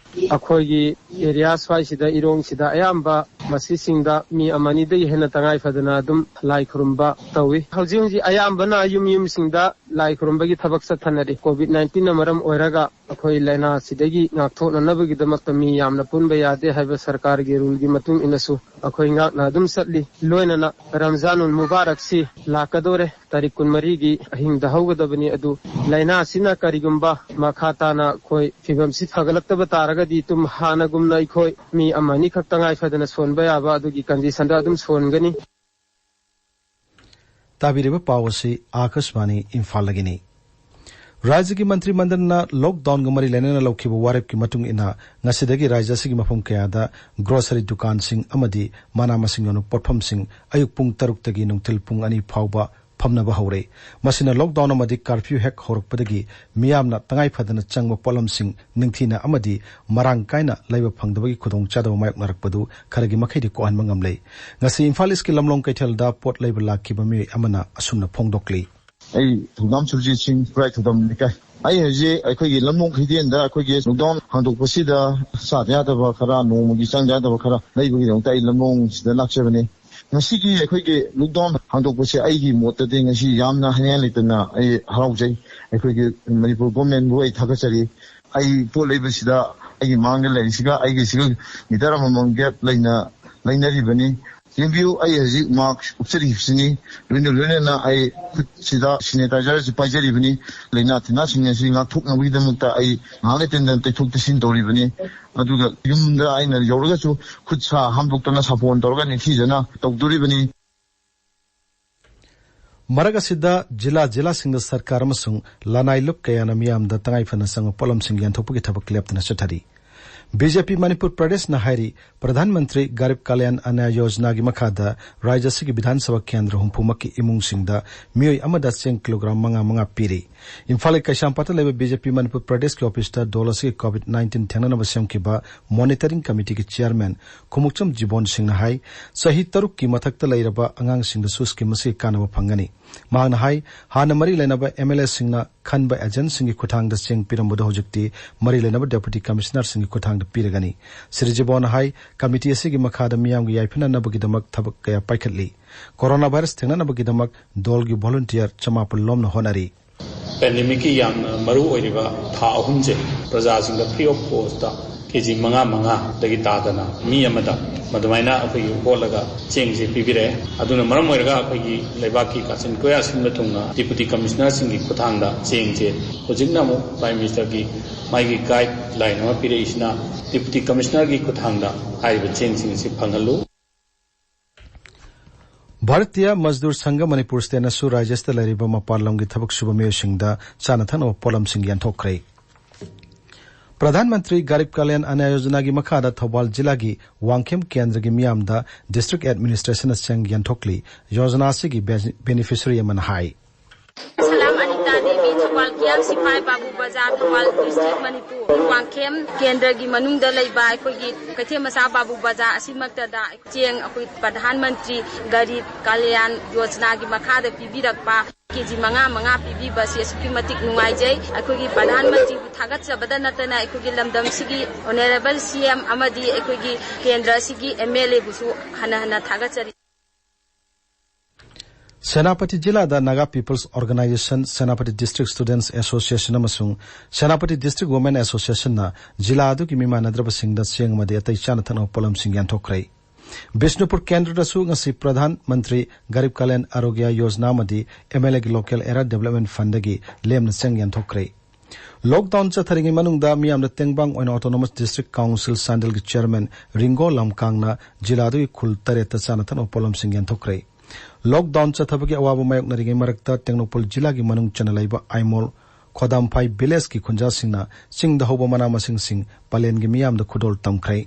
ꯑꯩꯈꯣꯏꯒꯤ ꯑꯦꯔꯤꯌꯥ ꯁ꯭ꯋꯥꯏꯁꯤꯗ, ꯏꯔꯣꯡꯁꯤꯗ ꯑꯌꯥꯝꯕ ꯃꯁꯤꯁꯤꯡꯗ ꯃꯤ ꯑꯃꯅꯤꯗꯒꯤ ꯍꯦꯟꯅ ꯇꯉꯥꯏ ꯐꯗꯅ ꯑꯗꯨꯝ ꯂꯥꯏ ꯈꯨꯔꯨꯝꯕ ꯇꯧꯏ꯫ ꯍꯧꯖꯤꯛ ꯍꯧꯖꯤꯛ ꯑꯌꯥꯝꯕꯅ ꯌꯨꯝ ꯌꯨꯝꯁꯤꯡꯗ ꯂꯥꯏ ꯈꯨꯔꯨꯝꯕꯒꯤ ꯊꯕꯛ ꯆꯠꯊꯅꯔꯤ꯫ ꯀꯣꯚꯤꯗ ꯅꯥꯏꯟꯇꯤꯟꯅ ꯃꯔꯝ ꯑꯣꯏꯔꯒ ꯑꯩꯈꯣꯏ ꯂꯥꯏꯅꯥ ꯑꯁꯤꯗꯒꯤ ꯉꯥꯛꯊꯣꯛꯅꯅꯕꯒꯤꯗꯃꯛꯇ ꯃꯤ ꯌꯥꯝꯅ ꯄꯨꯟꯕ ꯌꯥꯗꯦ ꯍꯥꯏꯕ ꯁꯔꯀꯥꯔꯒꯤ ꯔꯨꯜꯒꯤ ꯃꯇꯨꯡ ꯏꯟꯅꯁꯨ ꯑꯩꯈꯣꯏ ꯉꯥꯛꯅ ꯑꯗꯨꯝ ꯆꯠꯂꯤ꯫ ꯂꯣꯏꯅꯅ ꯔꯝꯖꯥꯅꯨꯜ ꯃꯨꯕꯥꯔꯛꯁꯤ ꯂꯥꯛꯀꯗꯧꯔꯦ꯫ ꯇꯥꯔꯤꯛ ꯀꯨꯟꯃꯔꯤꯒꯤ ꯑꯍꯤꯡꯗ ꯍꯧꯒꯗꯕꯅꯤ꯫ ꯑꯗꯨ ꯂꯥꯏꯅꯥ ꯑꯁꯤꯅ ꯀꯔꯤꯒꯨꯝꯕ ꯃꯈꯥ ꯇꯥꯅ ꯑꯩꯈꯣꯏ ꯐꯤꯕꯝꯁꯤ ꯐꯒꯠꯂꯛꯇꯕ ꯇꯥꯔꯒꯗꯤ ꯑꯗꯨꯝ ꯍꯥꯟꯅꯒꯨꯝꯅ ꯑꯩꯈꯣꯏ ꯃꯤ ꯑꯃ ꯑꯅꯤꯈꯛ ꯇꯉꯥꯏ ꯐꯗꯅ ꯁꯣꯟꯕ ꯌꯥꯕ ꯑꯗꯨꯒꯤ ꯀꯟꯗꯤꯁꯟꯗ ꯑꯗꯨꯝ ꯁꯣꯟꯒꯅꯤ꯫ ꯇꯥꯕꯤꯔꯤꯕ ꯄꯥꯎ ꯑꯁꯤ ꯑꯥꯀꯥꯁꯕꯥꯅꯤ ꯏꯝꯐꯥꯜꯗꯒꯤꯅꯤ꯫ ꯔꯥꯖ꯭ꯌꯒꯤ ꯃꯟꯇ꯭ꯔꯤ ꯃꯟꯗꯜꯅ ꯂꯣꯛꯗꯥꯎꯟꯒ ꯃꯔꯤ ꯂꯩꯅꯅ ꯂꯧꯈꯤꯕ ꯋꯥꯔꯦꯞꯀꯤ ꯃꯇꯨꯡ ꯏꯟꯅ ꯉꯁꯤꯗꯒꯤ ꯔꯥꯖ꯭ꯌ ꯑꯁꯤꯒꯤ ꯃꯐꯝ ꯀꯌꯥꯗ ꯒ꯭ꯔꯣꯁꯔꯤ ꯗꯨꯀꯥꯟꯁꯤꯡ ꯑꯃꯗꯤ ꯃꯅꯥ ꯃꯁꯤꯡ ꯌꯣꯟꯕ ꯄꯣꯠꯐꯝꯁꯤꯡ ꯑꯌꯨꯛ ꯄꯨꯡ ꯇꯔꯨꯛꯇꯒꯤ ꯅꯨꯡꯊꯤꯜ ꯄꯨꯡ ꯑꯅꯤ ꯐꯥꯎꯕ ꯐꯝꯅꯕ ꯍꯧꯔꯦ꯫ ꯃꯁꯤꯅ ꯂꯣꯛꯗꯥꯎꯟ ꯑꯃꯗꯤ ꯀꯥꯔꯐ꯭ꯌꯨ ꯍꯦꯛ ꯍꯧꯔꯛꯄꯗꯒꯤ ꯃꯤꯌꯥꯝꯅ ꯇꯉꯥꯏ ꯐꯗꯅ ꯆꯪꯕ ꯄꯣꯠꯂꯝꯁꯤꯡ ꯅꯤꯡꯊꯤꯅ ꯑꯃꯗꯤ ꯃꯔꯥꯡ ꯀꯥꯏꯅ ꯂꯩꯕ ꯐꯪꯗꯕꯒꯤ ꯈꯨꯗꯣꯡꯆꯥꯗꯕ ꯃꯥꯌꯣꯛꯅꯔꯛꯄꯗꯨ ꯈꯔꯒꯤ ꯃꯈꯩꯗꯤ ꯀꯣꯛꯍꯟꯕ ꯉꯝꯂꯦ꯫ ꯉꯁꯤ ꯏꯝꯐꯥꯜ ꯏꯁꯀꯤ ꯂꯝꯂꯣꯡ ꯀꯩꯊꯦꯜꯗ ꯄꯣꯠ ꯂꯩꯕ ꯂꯥꯛꯈꯤꯕ ꯃꯤꯑꯣꯏ ꯑꯃꯅ ꯑꯁꯨꯝꯅ ꯐꯣꯡꯗꯣꯛꯂꯤ꯫ ꯑꯩ ꯊꯧꯗꯥꯝ ꯁꯨꯔꯖꯤꯠ ꯁꯤꯡ, ꯈꯨꯔꯥꯏ ꯊꯧꯗꯥꯝ ꯂꯩꯀꯥꯏ꯫ ꯑꯩ ꯍꯧꯖꯤꯛ ꯑꯩꯈꯣꯏꯒꯤ ꯂꯝꯂꯣꯡ ꯀꯩꯊꯦꯜꯗ ꯑꯩꯈꯣꯏꯒꯤ ꯂꯣꯛꯗꯥꯎꯟ ꯍꯥꯡꯗꯣꯛꯄꯁꯤꯗ ꯆꯥꯗ ꯌꯥꯗꯕ ꯈꯔ, ꯅꯣꯡꯃꯒꯤ ꯆꯪꯗ ꯌꯥꯗꯕ ꯈꯔ ꯂꯩꯕꯒꯤꯗꯃꯛꯇ ꯑꯩ ꯂꯝꯂꯣꯡꯁꯤꯗ ꯂꯥꯛꯆꯕꯅꯤ꯫ ꯉꯁꯤꯒꯤ ꯑꯩꯈꯣꯏꯒꯤ ꯂꯣꯛꯗꯥꯎꯟ ꯍꯥꯡꯗꯣꯛꯄꯁꯦ ꯑꯩꯒꯤ ꯃꯣꯠꯇꯗꯤ ꯉꯁꯤ ꯌꯥꯝꯅ ꯍꯥꯏꯅꯤꯡꯉꯥꯏ ꯂꯩꯇꯅ ꯑꯩ ꯍꯔꯥꯎꯖꯩ꯫ ꯑꯩꯈꯣꯏꯒꯤ ꯃꯅꯤꯄꯨꯔ ꯒꯣꯔꯃꯦꯟꯕꯨ ꯑꯩ ꯊꯥꯒꯠꯆꯔꯤ꯫ ꯑꯩ ꯄꯣꯠ ꯂꯩꯕꯁꯤꯗ ꯑꯩꯒꯤ ꯃꯥꯡꯗ ꯂꯩꯔꯤꯁꯤꯒ ꯑꯩꯒꯤꯁꯤꯒ ꯃꯤꯇꯔ ꯑꯃꯃꯝ ꯒꯦꯞ ꯂꯩꯅ ꯂꯩꯅꯔꯤꯕꯅꯤ꯫ ꯌꯦꯡꯕꯤꯌꯨ, ꯑꯩ ꯍꯧꯖꯤꯛ ꯃꯥꯛꯁ ꯎꯞꯆꯔꯤꯕꯁꯤꯅꯤ꯫ ꯂꯣꯏꯅ ꯂꯣꯏꯅꯅ ꯑꯩ ꯈꯨꯠꯁꯤꯗ ꯁꯦꯅꯤꯇꯥꯏꯖꯔꯁꯨ ꯄꯥꯏꯖꯔꯤꯕꯅꯤ꯫ ꯂꯥꯏꯅꯥ ꯇꯤꯟꯅꯥꯁꯤꯡ ꯑꯁꯤ ꯉꯥꯛꯊꯣꯛꯅꯕꯒꯤꯗꯃꯛꯇ ꯑꯩ ꯉꯥꯏꯍꯥꯛ ꯂꯩꯇꯅ ꯇꯩꯊꯣꯛ ꯇꯩꯁꯤꯟ ꯇꯧꯔꯤꯕꯅꯤ꯫ ꯑꯗꯨꯒ ꯌꯨꯝꯗ ꯑꯩꯅ ꯌꯧꯔꯒꯁꯨ ꯈꯨꯠ ꯁꯥ ꯍꯥꯝꯗꯣꯛꯇꯅ ꯁꯥꯄꯣꯟ ꯇꯧꯔꯒ ꯅꯤꯡꯊꯤꯖꯅ ꯇꯧꯗꯣꯔꯤꯕꯅꯤ꯫ ꯃꯔꯛ ꯑꯁꯤꯗ ꯖꯤꯂꯥ ꯖꯤꯂꯥꯁꯤꯡꯗ ꯁꯔꯀꯥꯔ ꯑꯃꯁꯨꯡ ꯂꯅꯥꯏ ꯂꯨꯞ ꯀꯌꯥꯅ ꯃꯤꯌꯥꯝꯗ ꯇꯉꯥꯏ ꯐꯗꯅ ꯆꯪꯕ ꯄꯣꯠꯂꯝꯁꯤꯡ ꯌꯦꯟꯊꯣꯛꯄꯒꯤ ꯊꯕꯛ ꯂꯦꯞꯇꯅ ꯆꯠꯊꯔꯤ꯫ ꯕꯤ ꯖꯦ ꯄꯤ ꯃꯅꯤꯄꯨꯔ ꯄ꯭ꯔꯗꯦꯁꯅ ꯍꯥꯏꯔꯤ, ꯄ꯭ꯔꯙꯥꯟ ꯃꯟꯇ꯭ꯔꯤ ꯒꯔꯤꯕ ꯀꯂꯌꯥꯟ ꯑꯟꯅ ꯌꯣꯖꯅꯥꯒꯤ ꯃꯈꯥꯗ ꯔꯥꯖ꯭ꯌ ꯑꯁꯤꯒꯤ ꯕꯤꯙꯥꯟ ꯁꯚꯥ ꯀꯦꯟꯗ꯭ꯔ ꯍꯨꯝꯐꯨꯃꯛꯀꯤ ꯏꯃꯨꯡꯁꯤꯡꯗ ꯃꯤꯑꯣꯏ ꯑꯃꯗ ꯆꯦꯡ ꯀꯤꯂꯣꯒ꯭ꯔꯥꯝ ꯃꯉꯥ ꯃꯉꯥ ꯄꯤꯔꯤ꯫ ꯏꯝꯐꯥꯜꯒꯤ ꯀꯩꯁꯥꯝꯄꯥꯠꯇ ꯂꯩꯕ ꯕꯤ ꯖꯦ ꯄꯤ ꯃꯅꯤꯄꯨꯔ ꯄ꯭ꯔꯗꯦꯁꯀꯤ ꯑꯣꯐꯤꯁꯇ ꯗꯣꯜ ꯑꯁꯤꯒꯤ ꯀꯣꯚꯤꯗ ꯅꯥꯏꯟꯇꯤꯟ ꯊꯦꯡꯅꯅꯕ ꯁꯦꯝꯈꯤꯕ ꯃꯣꯅꯤꯇꯔꯤꯡ ꯀꯃꯤꯇꯤꯒꯤ ꯆꯤꯌꯥꯔꯃꯦꯟ ꯈꯨꯃꯨꯛꯆꯝ ꯖꯤꯕꯣꯟ ꯁꯤꯡꯅ ꯍꯥꯏ, ꯆꯍꯤ ꯇꯔꯨꯛꯀꯤ ꯃꯊꯛꯇ ꯂꯩꯔꯕ ꯑꯉꯥꯡꯁꯤꯡꯗꯁꯨ ꯁ꯭ꯀꯤꯝ ꯑꯁꯤꯒꯤ ꯀꯥꯟꯅꯕ ꯐꯪꯒꯅꯤ꯫ ꯃꯍꯥꯛꯅ ꯍꯥꯏ, ꯍꯥꯟꯅ ꯃꯔꯤ ꯂꯩꯅꯕ ꯑꯦꯝ ꯑꯦꯜ ꯑꯦꯁꯤꯡꯅ ꯈꯟꯕ ꯑꯦꯖꯦꯟꯠꯁꯤꯡꯒꯤ ꯈꯨꯠꯊꯥꯡꯗ ꯆꯦꯡ ꯄꯤꯔꯝꯕꯗꯨ ꯍꯧꯖꯤꯛꯇꯤ ꯃꯔꯤ ꯂꯩꯅꯕ ꯗꯦꯄꯨꯇꯤ ꯀꯃꯤꯁꯅꯔꯁꯤꯡꯒꯤ ꯈꯨꯠꯊꯥꯡꯗ ꯄꯤꯔꯒꯅꯤ꯫ ꯁ꯭ꯔꯤ ꯖꯤꯕꯣꯟꯅ ꯍꯥꯏ, ꯀꯃꯤꯇꯤ ꯑꯁꯤꯒꯤ ꯃꯈꯥꯗ ꯃꯤꯌꯥꯝꯒꯤ ꯌꯥꯏꯐꯅꯅꯕꯒꯤꯗꯃꯛ ꯊꯕꯛ ꯀꯌꯥ ꯄꯥꯏꯈꯠꯂꯤ꯫ ꯀꯣꯔꯣꯅꯥ ꯚꯥꯏꯔꯁ ꯊꯦꯡꯅꯅꯕꯒꯤꯗꯃꯛ ꯗꯣꯜꯒꯤ ꯚꯣꯂꯨꯟꯇꯤꯌꯔ ꯆꯃꯥꯄꯜ ꯂꯣꯝꯅ ꯍꯣꯠꯅꯔꯤ꯫ ꯄꯦꯟꯗꯦꯃꯤꯛꯀꯤ ꯌꯥꯝꯅ ꯃꯔꯨ ꯑꯣꯏꯔꯤꯕ ꯊꯥ ꯑꯍꯨꯝꯁꯦ ꯄ꯭ꯔꯖꯥꯁꯤꯡꯗ free of cost K G ꯃꯉꯥ ꯃꯉꯥꯗꯒꯤ ꯇꯥꯗꯅ ꯃꯤ ꯑꯃꯗ ꯃꯗꯨꯃꯥꯏꯅ ꯑꯩꯈꯣꯏꯒꯤ ꯍꯣꯠꯂꯒ ꯆꯦꯡꯁꯦ ꯄꯤꯕꯤꯔꯛꯑꯦ꯫ ꯑꯗꯨꯅ ꯃꯔꯝ ꯑꯣꯏꯔꯒ ꯑꯩꯈꯣꯏꯒꯤ ꯂꯩꯕꯥꯛꯀꯤ ꯀꯥꯆꯤꯟ ꯀꯣꯌꯥ ꯁꯤꯟꯕ ꯊꯨꯡꯅ ꯗꯤꯄꯨꯇꯤ ꯀꯃꯤꯁꯅꯔꯁꯤꯡꯒꯤ ꯈꯨꯠꯊꯥꯡꯗ ꯆꯦꯡꯁꯦ ꯍꯧꯖꯤꯛꯅ ꯑꯃꯨꯛ ꯄ꯭ꯔꯥꯏꯝ ꯃꯤꯅꯤꯁꯇꯔꯒꯤ ꯃꯥꯒꯤ ꯒꯥꯏꯗ ꯂꯥꯏꯟ ꯑꯃ ꯄꯤꯔꯛꯏꯁꯤꯅ ꯗꯤꯄꯨꯇꯤ ꯀꯃꯤꯁꯅꯔꯒꯤ ꯈꯨꯠꯊꯥꯡꯗ ꯍꯥꯏꯔꯤꯕ ꯆꯦꯡꯁꯤꯡ ꯑꯁꯤ ꯐꯪꯍꯜꯂꯨ꯫ ꯚꯥꯔꯇꯤꯌ ꯃꯖꯗꯨꯔ ꯁꯪꯘ ꯃꯅꯤꯄꯨꯔ ꯁ꯭ꯇꯦꯠꯅꯁꯨ ꯔꯥꯖ꯭ꯌ ꯑꯁꯤꯗ ꯂꯩꯔꯤꯕ ꯃꯄꯥꯟ ꯂꯝꯒꯤ ꯊꯕꯛ ꯁꯨꯕ ꯃꯤꯑꯣꯏꯁꯤꯡꯗ ꯆꯥꯅ ꯊꯛꯅꯕ ꯄꯣꯠꯂꯝꯁꯤꯡ ꯌꯦꯟꯊꯣꯛꯈ꯭ꯔꯦ꯫ ꯄ꯭ꯔꯙꯥꯟ ꯃꯟꯇ꯭ꯔꯤ ꯒꯔꯤꯕ ꯀꯂꯌꯥꯟ ꯑꯟꯅ ꯌꯣꯖꯅꯥꯒꯤ ꯃꯈꯥꯗ ꯊꯧꯕꯥꯜ ꯖꯤꯂꯥꯒꯤ ꯋꯥꯡꯈꯦꯝ ꯀꯦꯟꯗ꯭ꯔꯒꯤ ꯃꯤꯌꯥꯝꯗ ꯗꯤꯁꯇ꯭ꯔꯤꯛ ꯑꯦꯗꯃꯤꯅꯤꯁꯇ꯭ꯔꯦꯁꯟꯅ ꯆꯦꯡ ꯌꯦꯟꯊꯣꯛꯂꯤ꯫ ꯌꯣꯖꯅꯥ ꯑꯁꯤꯒꯤ ꯕꯦ-, ꯕꯦꯅꯤꯐꯤꯁꯔꯤ ꯑꯃꯅ ꯍꯥꯏ꯫ ꯁꯂꯥꯝ ꯑꯅꯤꯇꯥ ꯗꯦꯕꯤ, ꯊꯧꯕꯥꯜ ꯀꯤꯌꯥꯝ ꯁꯤꯐꯥꯏ ꯕꯥꯕꯨ ꯕꯖꯥꯔ, ꯊꯧꯕꯥꯜ ꯗꯤꯁꯇ꯭ꯔꯤꯛ, ꯃꯅꯤꯄꯨꯔ꯫ ꯋꯥꯡꯈꯦꯝ ꯀꯦꯟꯗ꯭ꯔꯒꯤ ꯃꯅꯨꯡꯗ ꯂꯩꯕ ꯑꯩꯈꯣꯏꯒꯤ ꯀꯩꯊꯦꯜ ꯃꯆꯥ ꯕꯥꯕꯨ ꯕꯖꯥꯔ ꯑꯁꯤꯃꯛꯇꯗ ꯆꯦꯡ ꯑꯩꯈꯣꯏ ꯄ꯭ꯔꯙꯥꯟ ꯃꯟꯇ꯭ꯔꯤ ꯒꯔꯤꯕ ꯀꯂꯌꯥꯟ ꯌꯣꯖꯅꯥꯒꯤ ꯃꯈꯥꯗ ꯄꯤꯕꯤꯔꯛꯄ ꯀꯦ ꯖꯤ ꯃꯉꯥ ꯃꯉꯥ ꯄꯤꯕꯤꯕ ꯑꯁꯤ ꯑꯁꯨꯛꯀꯤ ꯃꯇꯤꯛ ꯅꯨꯡꯉꯥꯏꯖꯩ꯫ ꯑꯩꯈꯣꯏꯒꯤ ꯄ꯭ꯔꯙꯥꯟ ꯃꯟꯇ꯭ꯔꯤꯕꯨ ꯊꯥꯒꯠꯆꯕꯗ ꯅꯠꯇꯅ ꯑꯩꯈꯣꯏꯒꯤ ꯂꯝꯗꯝꯁꯤꯒꯤ ꯑꯣꯅꯔꯦꯕꯜ ꯁꯤ ꯑꯦꯝ ꯑꯃꯗꯤ ꯑꯩꯈꯣꯏꯒꯤ ꯀꯦꯟꯗ꯭ꯔ ꯑꯁꯤꯒꯤ ꯑꯦꯝ ꯑꯦꯜ ꯑꯦꯕꯨꯁꯨ ꯍꯟꯅ ꯍꯟꯅ ꯊꯥꯒꯠꯆꯔꯤ꯫ ꯁꯦꯅꯥꯄꯇꯤ ꯖꯤꯂꯥꯗ Naga peoples organisation, Senapati district students association ꯑꯃꯁꯨꯡ ꯁꯦꯅꯥꯄꯇꯤ ꯗꯤꯁꯇ꯭ꯔꯤꯛ ꯋꯨꯃꯦꯟ ꯑꯦꯁꯣꯁꯤꯌꯦꯁꯟꯅ ꯖꯤꯂꯥ ꯑꯗꯨꯒꯤ ꯃꯤꯃꯥꯟꯅꯗ꯭ꯔꯕꯁꯤꯡꯗ ꯆꯦꯡ ꯑꯃꯗꯤ ꯑꯇꯩ ꯆꯥꯅ ꯊꯛꯅꯕ ꯄꯣꯠꯂꯝꯁꯤꯡ ꯌꯦꯟꯊꯣꯛꯈ꯭ꯔꯦ꯫ ꯕꯤꯁꯅꯨꯄꯨꯔ ꯀꯦꯟꯗ꯭ꯔꯗꯁꯨ ꯉꯁꯤ ꯄ꯭ꯔꯙꯥꯟ ꯃꯟꯇ꯭ꯔꯤ ꯒꯔꯤꯕ ꯀꯂꯌꯥꯟ ꯑꯥꯔꯣꯒ꯭ꯌ ꯌꯣꯖꯅꯥ ꯑꯃꯗꯤ ꯑꯦꯝ ꯑꯦꯜ ꯑꯦꯒꯤ ꯂꯣꯀꯦꯜ ꯑꯦꯔꯤꯌꯥ ꯗꯦꯕꯂꯞꯃꯦꯟꯠ ꯐꯟꯗꯒꯤ ꯂꯦꯝꯅ ꯆꯦꯡ ꯌꯦꯟꯊꯣꯛꯈ꯭ꯔꯦ꯫ ꯂꯣꯛꯗꯥꯎꯟ ꯆꯠꯊꯔꯤꯉꯩ ꯃꯅꯨꯡꯗ ꯃꯤꯌꯥꯝꯗ ꯇꯦꯡꯕꯥꯡ ꯑꯣꯏꯅ ꯑꯣꯇꯣꯅꯣꯃꯁ ꯗꯤꯁꯇ꯭ꯔꯤꯛ ꯀꯥꯎꯟꯁꯤꯜ ꯆꯥꯟꯗꯦꯜꯒꯤ ꯆꯤꯌꯔꯃꯦꯟ ꯔꯤꯡꯒꯣ ꯂꯝꯀꯥꯡꯅ ꯖꯤꯂꯥꯗꯨꯒꯤ ꯈꯨꯜ ꯇꯔꯦꯠꯇ ꯆꯥꯅ ꯊꯛꯅꯕ ꯄꯣꯠꯂꯝꯁꯤꯡ ꯌꯦꯟꯊꯣꯛꯈ꯭ꯔꯦ꯫ ꯂꯣꯛꯗꯥꯎꯟ ꯆꯠꯊꯕꯒꯤ ꯑꯋꯥꯕ ꯃꯥꯌꯣꯛꯅꯔꯤꯉꯩ ꯃꯔꯛꯇ ꯇꯦꯡꯅꯧꯄꯜ ꯖꯤꯂꯥꯒꯤ ꯃꯅꯨꯡ ꯆꯟꯅ ꯂꯩꯕ ꯑꯥꯏꯃꯣꯜ ꯈꯣꯗꯥꯝꯐꯥꯏ ꯚꯤꯂꯦꯖꯀꯤ ꯈꯨꯟꯖꯥꯁꯤꯡꯅ ꯆꯤꯡꯗ ꯍꯧꯕ ꯃꯅꯥ ꯃꯁꯤꯡꯁꯤꯡ ꯄꯂꯦꯟꯒꯤ ꯃꯤꯌꯥꯝꯗ ꯈꯨꯗꯣꯜ ꯇꯝꯈ꯭ꯔꯦ꯫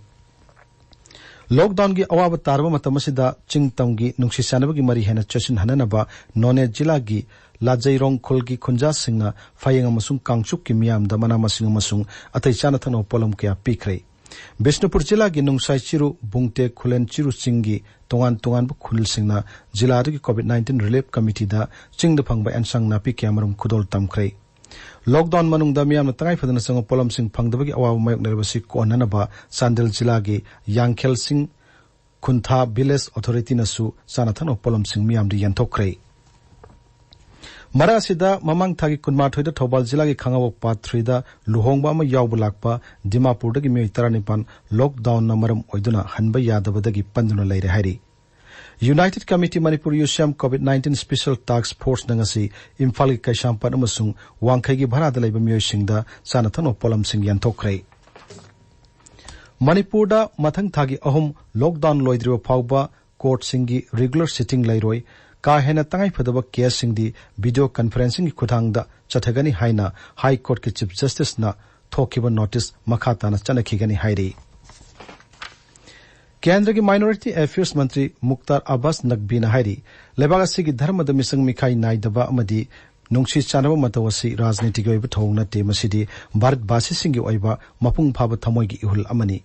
ꯂꯣꯛꯗꯥꯎꯟꯒꯤ ꯑꯋꯥꯕ ꯇꯥꯔꯕ ꯃꯇꯝ ꯑꯁꯤꯗ ꯆꯤꯡ ꯇꯝꯒꯤ ꯅꯨꯡꯁꯤ ꯆꯥꯟꯅꯕꯒꯤ ꯃꯔꯤ ꯍꯦꯟꯅ ꯆꯦꯠꯁꯤꯟꯍꯟꯅꯅꯕ ꯅꯣꯅꯦ ꯖꯤꯂꯥꯒꯤ ꯂꯥꯖꯩꯔꯣꯡ ꯈꯨꯜꯒꯤ ꯈꯨꯟꯖꯥꯁꯤꯡꯅ ꯐꯌꯦꯡ ꯑꯃꯁꯨꯡ ꯀꯥꯡꯆꯨꯞꯀꯤ ꯃꯤꯌꯥꯝꯗ ꯃꯅꯥ ꯃꯁꯤꯡ ꯑꯃꯁꯨꯡ ꯑꯇꯩ ꯆꯥꯅ ꯊꯛꯅꯕ ꯄꯣꯠꯂꯝ ꯀꯌꯥ ꯄꯤꯈ꯭ꯔꯦ꯫ ꯕꯤꯁꯅꯨꯄꯨꯔ ꯖꯤꯂꯥꯒꯤ ꯅꯨꯡꯁꯥꯏ ꯆꯤꯔꯨ, ꯕꯨꯡꯇꯦ, ꯈꯨꯂꯦꯟ ꯆꯤꯔꯨ ꯆꯤꯡꯒꯤ ꯇꯣꯉꯥꯟ ꯇꯣꯉꯥꯟꯕ ꯈꯨꯜꯁꯤꯡꯅ ꯖꯤꯂꯥ ꯑꯗꯨꯒꯤ COVID nineteen relief committeeꯗ ꯆꯤꯡꯗ ꯐꯪꯕ ꯑꯦꯟꯁꯥꯡ ꯅꯥꯄꯤ ꯀꯌꯥꯃꯔꯨꯝ ꯈꯨꯗꯣꯜ ꯇꯝꯈ꯭ꯔꯦ꯫ Lockdown ꯃꯅꯨꯡꯗ ꯃꯤꯌꯥꯝꯅ ꯇꯉꯥꯏ ꯐꯗꯅ ꯆꯪꯕ ꯄꯣꯠꯂꯝꯁꯤꯡ ꯐꯪꯗꯕꯒꯤ ꯑꯋꯥꯕ ꯃꯥꯌꯣꯛꯅꯔꯤꯕꯁꯤ ꯀꯣꯟꯅꯅꯕ ꯆꯥꯟꯗꯦꯜ ꯖꯤꯂꯥꯒꯤ ꯌꯥꯡꯈꯦꯜꯁꯤꯡ ꯈꯨꯟꯊꯥ village authorityꯅꯁꯨ ꯆꯥꯅ ꯊꯛꯅꯕ ꯄꯣꯠꯂꯝꯁꯤꯡ ꯃꯤꯌꯥꯝꯗ ꯌꯦꯟꯊꯣꯛꯈ꯭ꯔꯦ꯫ ꯃꯔꯛ ꯑꯁꯤꯗ ꯃꯃꯥꯡ ꯊꯥꯒꯤ ꯀꯨꯟꯃꯥꯊꯣꯏꯗ ꯊꯧꯕꯥꯜ ꯖꯤꯂꯥꯒꯤ ꯈꯥꯉꯕꯣꯛ part threeꯗ ꯂꯨꯍꯣꯡꯕ ꯑꯃ ꯌꯥꯎꯕ ꯂꯥꯛꯄ ꯗꯤꯃꯥꯄꯨꯔꯗꯒꯤ ꯃꯤꯑꯣꯏ ꯇꯔꯥꯅꯤꯄꯥꯟ lockdownꯅ ꯃꯔꯝ ꯑꯣꯏꯗꯨꯅ ꯍꯟꯕ ꯌꯥꯗꯕꯗꯒꯤ ꯄꯟꯗꯨꯅ ꯂꯩꯔꯦ ꯍꯥꯏꯔꯤ꯫ United Committee Manipur UCM COVID nineteen Special Task Forceꯅ ꯉꯁꯤ ꯏꯝꯐꯥꯜꯒꯤ ꯀꯩꯁꯥꯝꯄꯥꯠ ꯑꯃꯁꯨꯡ ꯋꯥꯡꯈꯩꯒꯤ ꯚꯔꯥꯗ ꯂꯩꯕ ꯃꯤꯑꯣꯏꯁꯤꯡꯗ ꯆꯥꯅ ꯊꯛꯅꯕ ꯄꯣꯠꯂꯝꯁꯤꯡ ꯌꯦꯟꯊꯣꯛꯈ꯭ꯔꯦ꯫ ꯃꯅꯤꯄꯨꯔꯗ ꯃꯊꯪ ꯊꯥꯒꯤ ꯑꯍꯨꯝ lockdown ꯂꯣꯏꯗ꯭ꯔꯤꯕ ꯐꯥꯎꯕ courtꯁꯤꯡꯒꯤ regular sitting ꯂꯩꯔꯣꯏ꯫ ꯀꯥ ꯍꯦꯟꯅ ꯇꯉꯥꯏꯐꯗꯕ caseꯁꯤꯡꯗꯤ video conferencingꯒꯤ ꯈꯨꯠꯊꯥꯡꯗ ꯆꯠꯊꯒꯅꯤ ꯍꯥꯏꯅ High Courtꯀꯤ Chief Justiceꯅ ꯊꯣꯛꯈꯤꯕ notice ꯃꯈꯥ ꯇꯥꯅ ꯆꯠꯅꯈꯤꯒꯅꯤ ꯍꯥꯏꯔꯤ꯫ ꯀꯦꯟꯗ꯭ꯔꯒꯤ Minority Affairs ꯃꯟꯇ꯭ꯔꯤ ꯃꯨꯛꯇꯥꯔ ꯑꯕꯥꯁ ꯅꯛꯕꯤꯅ ꯍꯥꯏꯔꯤ, ꯂꯩꯕꯥꯛ ꯑꯁꯤꯒꯤ ꯙꯔꯃꯗ ꯃꯤꯆꯪ ꯃꯤꯈꯥꯏ ꯅꯥꯏꯗꯕ ꯑꯃꯗꯤ ꯅꯨꯡꯁꯤ ꯆꯥꯟꯅꯕ ꯃꯇꯧ ꯑꯁꯤ ꯔꯥꯖꯅꯤꯇꯤꯒꯤ ꯑꯣꯏꯕ ꯊꯧꯑꯣꯡ ꯅꯠꯇꯦ, ꯃꯁꯤꯗꯤ ꯚꯥꯔꯠꯕꯥꯁꯤꯁꯤꯡꯒꯤ ꯑꯣꯏꯕ ꯃꯄꯨꯡ ꯐꯥꯕ ꯊꯃꯣꯏꯒꯤ ꯏꯍꯨꯜ ꯑꯃꯅꯤ꯫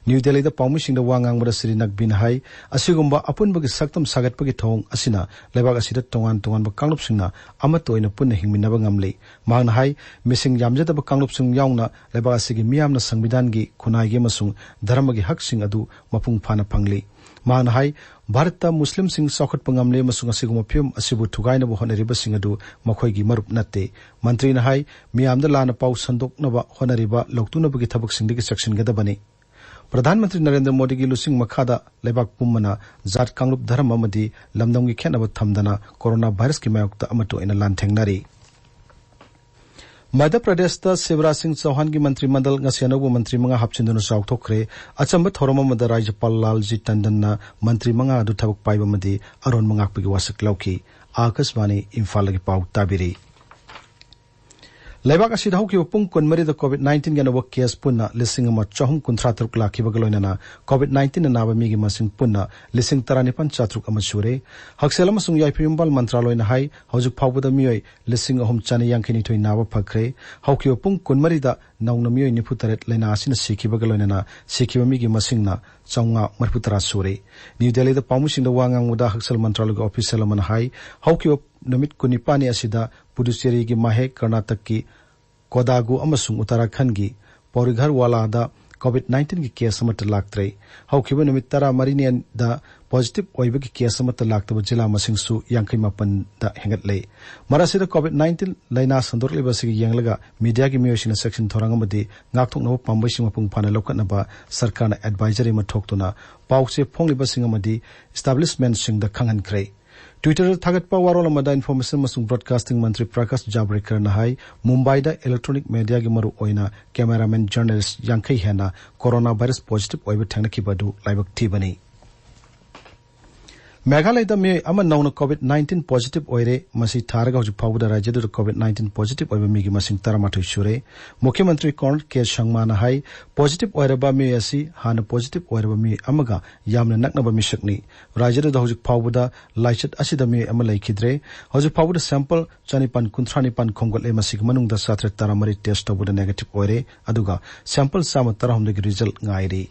ꯅ꯭ꯌꯨ ꯗꯦꯜꯂꯤꯗ ꯄꯥꯎꯃꯤꯁꯤꯡꯗ ꯋꯥ ꯉꯥꯡꯕꯗ ꯁ꯭ꯔꯤ ꯅꯛꯕꯤꯅ ꯍꯥꯏ, ꯑꯁꯤꯒꯨꯝꯕ ꯑꯄꯨꯟꯕꯒꯤ ꯁꯛꯇꯝ ꯁꯥꯒꯠꯄꯒꯤ ꯊꯧꯑꯣꯡ ꯑꯁꯤꯅ ꯂꯩꯕꯥꯛ ꯑꯁꯤꯗ ꯇꯣꯉꯥꯟ ꯇꯣꯉꯥꯟꯕ ꯀꯥꯡꯂꯨꯞꯁꯤꯡꯅ ꯑꯃꯠꯇ ꯑꯣꯏꯅ ꯄꯨꯟꯅ ꯍꯤꯡꯃꯤꯟꯅꯕ ꯉꯝꯂꯤ꯫ ꯃꯍꯥꯛꯅ ꯍꯥꯏ, ꯃꯤꯁꯤꯡ ꯌꯥꯝꯖꯗꯕ ꯀꯥꯡꯂꯨꯞꯁꯤꯡ ꯌꯥꯎꯅ ꯂꯩꯕꯥꯛ ꯑꯁꯤꯒꯤ ꯃꯤꯌꯥꯝꯅ ꯁꯪꯕꯤꯙꯥꯟꯒꯤ, ꯈꯨꯟꯅꯥꯏꯒꯤ ꯑꯃꯁꯨꯡ ꯙꯔꯃꯒꯤ ꯍꯛꯁꯤꯡ ꯑꯗꯨ ꯃꯄꯨꯡ ꯐꯥꯅ ꯐꯪꯂꯤ꯫ ꯃꯍꯥꯛꯅ ꯍꯥꯏ, ꯚꯥꯔꯠꯇ ꯃꯨꯁꯂꯤꯝꯁꯤꯡ ꯆꯥꯎꯈꯠꯄ ꯉꯝꯂꯦ ꯑꯃꯁꯨꯡ ꯑꯁꯤꯒꯨꯝꯕ ꯐꯤꯕꯝ ꯑꯁꯤꯕꯨ ꯊꯨꯒꯥꯏꯅꯕ ꯍꯣꯠꯅꯔꯤꯕꯁꯤꯡ ꯑꯗꯨ ꯃꯈꯣꯏꯒꯤ ꯃꯔꯨꯞ ꯅꯠꯇꯦ꯫ ꯃꯟꯇ꯭ꯔꯤꯅ ꯍꯥꯏ, ꯃꯤꯌꯥꯝꯗ ꯂꯥꯟꯅ ꯄꯥꯎ ꯁꯟꯗꯣꯛꯅꯕ ꯍꯣꯠꯅꯔꯤꯕ ꯂꯧꯇꯨꯅꯕꯒꯤ ꯊꯕꯛꯁꯤꯡꯗꯒꯤ ꯆꯦꯛꯁꯤꯟꯒꯗꯕꯅꯤ꯫ ꯄ꯭ꯔꯙꯥꯟ ꯃꯟꯇ꯭ꯔꯤ ꯅꯔꯦꯟꯗ꯭ꯔ ꯃꯣꯗꯤꯒꯤ ꯂꯨꯆꯤꯡ ꯃꯈꯥꯗ ꯂꯩꯕꯥꯛ ꯄꯨꯝꯕꯅ ꯖꯥꯠ, ꯀꯥꯡꯂꯨꯞ, ꯙꯔꯃ ꯑꯃꯗꯤ ꯂꯝꯗꯝꯒꯤ ꯈꯦꯠꯅꯕ ꯊꯝꯗꯅ ꯀꯣꯔꯣꯅꯥ ꯚꯥꯏꯔꯁꯀꯤ ꯃꯥꯌꯣꯛꯇ ꯑꯃꯠꯇ ꯑꯣꯏꯅ ꯂꯥꯟꯊꯦꯡꯅꯔꯤ꯫ ꯃꯙ꯭ꯌ ꯄ꯭ꯔꯗꯦꯁꯇ ꯁꯤꯕꯔꯥꯖ ꯁꯤꯡ ꯆꯧꯍꯥꯟꯒꯤ ꯃꯟꯇ꯭ꯔꯤ ꯃꯟꯗꯜ ꯉꯁꯤ ꯑꯅꯧꯕ ꯃꯟꯇ꯭ꯔꯤ ꯃꯉꯥ ꯍꯥꯞꯆꯤꯟꯗꯨꯅ ꯆꯥꯎꯊꯣꯛꯈ꯭ꯔꯦ꯫ ꯑꯆꯝꯕ ꯊꯧꯔꯝ ꯑꯃꯗ ꯔꯥꯖ꯭ꯌꯄꯥꯜ ꯂꯥꯜꯖꯤ ꯇꯟꯗꯟꯅ ꯃꯟꯇ꯭ꯔꯤ ꯃꯉꯥ ꯑꯗꯨ ꯊꯕꯛ ꯄꯥꯏꯕ ꯑꯃꯗꯤ ꯑꯔꯣꯟꯕ ꯉꯥꯛꯄꯒꯤ ꯋꯥꯁꯛ ꯂꯧꯈꯤ꯫ ꯑꯥꯀꯥꯁꯕꯥꯅꯤ ꯏꯝꯐꯥꯜꯗꯒꯤ ꯄꯥꯎ ꯇꯥꯕꯤꯔꯤ꯫ ꯂꯩꯕꯥꯛ ꯑꯁꯤꯗ ꯍꯧꯈꯤꯕ ꯄꯨꯡ ꯀꯨꯟꯃꯔꯤꯗ ꯀꯣꯚꯤꯗ ꯅꯥꯏꯟꯇꯤꯟꯒꯤ ꯑꯅꯧꯕ ꯀꯦꯁ ꯄꯨꯟꯅ ꯂꯤꯁꯤꯡ ꯑꯃ ꯆꯍꯨꯝ ꯀꯨꯟꯊ꯭ꯔꯥ ꯇꯔꯨꯛ ꯂꯥꯛꯈꯤꯕꯒ ꯂꯣꯏꯅꯅ ꯀꯣꯚꯤꯗ ꯅꯥꯏꯟꯇꯤꯟꯅ ꯅꯥꯕ ꯃꯤꯒꯤ ꯃꯁꯤꯡ ꯄꯨꯟꯅ ꯂꯤꯁꯤꯡ ꯇꯔꯥꯅꯤꯄꯥꯟ ꯆꯥꯇ꯭ꯔꯨꯛ ꯑꯃ ꯁꯨꯔꯦ꯫ ꯍꯛꯁꯦꯜ ꯑꯃꯁꯨꯡ ꯌꯥꯏꯐ ꯌꯨꯝꯕꯥꯜ ꯃꯟꯇ꯭ꯔꯥꯂꯣꯏꯅ ꯍꯥꯏ, ꯍꯧꯖꯤꯛ ꯐꯥꯎꯕꯗ ꯃꯤꯑꯣꯏ ꯂꯤꯁꯤꯡ ꯑꯍꯨꯝ ꯆꯅꯤ ꯌꯥꯡꯈꯩꯅꯤꯊꯣꯏ ꯅꯥꯕ ꯐꯈ꯭ꯔꯦ꯫ ꯍꯧꯈꯤꯕ ꯄꯨꯡ ꯀꯨꯟꯃꯔꯤꯗ ꯅꯧꯅ ꯃꯤꯑꯣꯏ ꯅꯤꯐꯨ ꯇꯔꯦꯠ ꯂꯥꯏꯅꯥ ꯑꯁꯤꯅ ꯁꯤꯈꯤꯕꯒ ꯂꯣꯏꯅꯅ ꯁꯤꯈꯤꯕ ꯃꯤꯒꯤ ꯃꯁꯤꯡꯅ ꯆꯥꯝꯃꯉꯥ ꯃꯔꯤꯐꯨ ꯇꯔꯥ ꯁꯨꯔꯦ꯫ ꯅ꯭ꯌꯨ ꯗꯦꯜꯂꯤꯗ ꯄꯥꯎꯃꯤꯁꯤꯡꯗ ꯋꯥ ꯉꯥꯡꯕꯗ ꯍꯛꯁꯦꯜ ꯃꯟꯇ꯭ꯔꯥꯂꯣꯏꯒꯤ ꯑꯣꯐꯤꯁꯤꯌꯦꯜ ꯑꯃꯅ ꯍꯥꯏ, ꯍꯧꯈꯤꯕ ꯅꯨꯃꯤꯠ ꯀꯨꯟꯅꯤꯄꯥꯟꯅꯤ ꯑꯁꯤꯗ ꯄꯨꯗꯨꯆꯦꯔꯤꯒꯤ ꯃꯥꯍꯦ, ꯀꯔꯅꯥꯇꯛꯀꯤ ꯀꯣꯗꯥꯒꯨ ꯑꯃꯁꯨꯡ ꯎꯠꯇꯔꯥꯈꯟꯒꯤ ꯄꯧꯔꯤꯘꯔꯋꯥꯂꯥꯗ ꯀꯣꯚꯤꯗ ꯅꯥꯏꯟꯇꯤꯟꯒꯤ ꯀꯦꯁ ꯑꯃꯠꯇ ꯂꯥꯛꯇ꯭ꯔꯦ꯫ ꯍꯧꯈꯤꯕ ꯅꯨꯃꯤꯠ ꯇꯔꯥꯃꯔꯤꯅꯤꯗ ꯄꯣꯖꯤꯇꯤꯚ ꯑꯣꯏꯕꯒꯤ ꯀꯦꯁ ꯑꯃꯠꯇ ꯂꯥꯛꯇꯕ ꯖꯤꯂꯥ ꯃꯁꯤꯡꯁꯨ ꯌꯥꯡꯈꯩ ꯃꯥꯄꯟꯗ ꯍꯦꯟꯒꯠꯂꯦ꯫ ꯃꯔꯛ ꯑꯁꯤꯗ ꯀꯣꯚꯤꯗ ꯅꯥꯏꯟꯇꯤꯟ ꯂꯥꯏꯅꯥ ꯁꯟꯗꯣꯔꯛꯂꯤꯕ ꯑꯁꯤꯒꯤ ꯌꯦꯡꯂꯒ ꯃꯤꯗꯤꯌꯥꯒꯤ ꯃꯤꯑꯣꯏꯁꯤꯡꯅ ꯆꯦꯛꯁꯤꯟ ꯊꯧꯔꯥꯡ ꯑꯃꯗꯤ ꯉꯥꯛꯊꯣꯛꯅꯕ ꯄꯥꯝꯕꯩꯁꯤꯡ ꯃꯄꯨꯡ ꯐꯥꯅ ꯂꯧꯈꯠꯅꯕ ꯁꯔꯀꯥꯔꯅ ꯑꯦꯗꯚꯥꯏꯖꯔꯤ ꯑꯃ ꯊꯣꯛꯇꯨꯅ ꯄꯥꯎ ꯆꯦ ꯐꯣꯡꯂꯤꯕꯁꯤꯡ ꯑꯃꯗꯤ ꯏꯁꯇꯥꯕ꯭ꯂꯤꯁꯃꯦꯟꯠꯁꯤꯡꯗ ꯈꯪꯍꯟꯈ꯭ꯔꯦ꯫ ꯇ꯭ꯋꯤꯇꯔꯗ ꯊꯥꯒꯠꯄ ꯋꯥꯔꯣꯜ ꯑꯃꯗ ꯏꯟꯐꯣꯔꯃꯦꯁꯟ ꯑꯃꯁꯨꯡ ꯕ꯭ꯔꯣꯗꯀꯥꯁꯇꯤꯡ ꯃꯟꯇ꯭ꯔꯤ ꯄ꯭ꯔꯀꯥꯁ ꯖꯥꯕ꯭ꯔꯦꯀꯔꯅ ꯍꯥꯏ, ꯃꯨꯝꯕꯥꯏꯗ ꯏꯂꯦꯛꯇ꯭ꯔꯣꯅꯤꯛ ꯃꯦꯗꯤꯌꯥꯒꯤ ꯃꯔꯨ ꯑꯣꯏꯅ ꯀꯦꯃꯦꯔꯥꯃꯦꯟ ꯖꯔꯅꯦꯂꯤꯁ ꯌꯥꯡꯈꯩ ꯍꯦꯟꯅ ꯀꯣꯔꯣꯅꯥ ꯚꯥꯏꯔꯁ ꯄꯣꯖꯤꯇꯤꯚ ꯑꯣꯏꯕ ꯊꯦꯡꯅꯈꯤꯕ ꯑꯗꯨ ꯂꯥꯏꯕꯛ ꯊꯤꯕꯅꯤ꯫ ꯃꯦꯘꯥꯂꯌꯗ ꯃꯤꯑꯣꯏ ꯑꯃ ꯅꯧꯅ ꯀꯣꯚꯤꯗ ꯅꯥꯏꯟꯇꯤꯟ ꯄꯣꯖꯤꯇꯤꯚ ꯑꯣꯏꯔꯦ꯫ ꯃꯁꯤ ꯊꯥꯔꯒ ꯍꯧꯖꯤꯛ ꯐꯥꯎꯕꯗ ꯔꯥꯖ꯭ꯌꯗꯨꯗ ꯀꯣꯚꯤꯗ ꯅꯥꯏꯟꯇꯤꯟ ꯄꯣꯖꯤꯇꯤꯚ ꯑꯣꯏꯕ ꯃꯤꯒꯤ ꯃꯁꯤꯡ ꯇꯔꯥꯃꯥꯊꯣꯏ ꯁꯨꯔꯦ꯫ ꯃꯨꯈ꯭ꯌ ꯃꯟꯇ꯭ꯔꯤ ꯀꯣꯟꯔꯥꯗ ꯀꯦ ꯁꯪꯃꯥꯅ ꯍꯥꯏ, ꯄꯣꯖꯤꯇꯤꯚ ꯑꯣꯏꯔꯕ ꯃꯤꯑꯣꯏ ꯑꯁꯤ ꯍꯥꯟꯅ ꯄꯣꯖꯤꯇꯤꯚ ꯑꯣꯏꯔꯕ ꯃꯤꯑꯣꯏ ꯑꯃꯒ ꯌꯥꯝꯅ ꯅꯛꯅꯕ ꯃꯤꯁꯛꯅꯤ꯫ ꯔꯥꯖ꯭ꯌꯗꯨꯗ ꯍꯧꯖꯤꯛ ꯐꯥꯎꯕꯗ ꯂꯥꯏꯆꯠ ꯑꯁꯤꯗ ꯃꯤꯑꯣꯏ ꯑꯃ ꯂꯩꯈꯤꯗ꯭ꯔꯦ꯫ ꯍꯧꯖꯤꯛ ꯐꯥꯎꯕꯗ ꯁꯦꯝꯄꯜ ꯆꯅꯤꯄꯥꯟ ꯀꯨꯟꯊ꯭ꯔꯥ ꯅꯤꯄꯥꯟ ꯈꯣꯝꯒꯠꯂꯦ꯫ ꯃꯁꯤꯒꯤ ꯃꯅꯨꯡꯗ ꯆꯥꯇ꯭ꯔꯦꯠ ꯇꯔꯥꯃꯔꯤ ꯇꯦꯁ ꯇꯧꯕꯗ ꯅꯦꯒꯦꯇꯤꯚ ꯑꯣꯏꯔꯦ, ꯑꯗꯨꯒ ꯁꯦꯝꯄꯜ ꯆꯥꯝꯃ ꯇꯔꯥꯍꯨꯝꯗꯣꯏꯒꯤ ꯔꯤꯖꯜ ꯉꯥꯏꯔꯤ꯫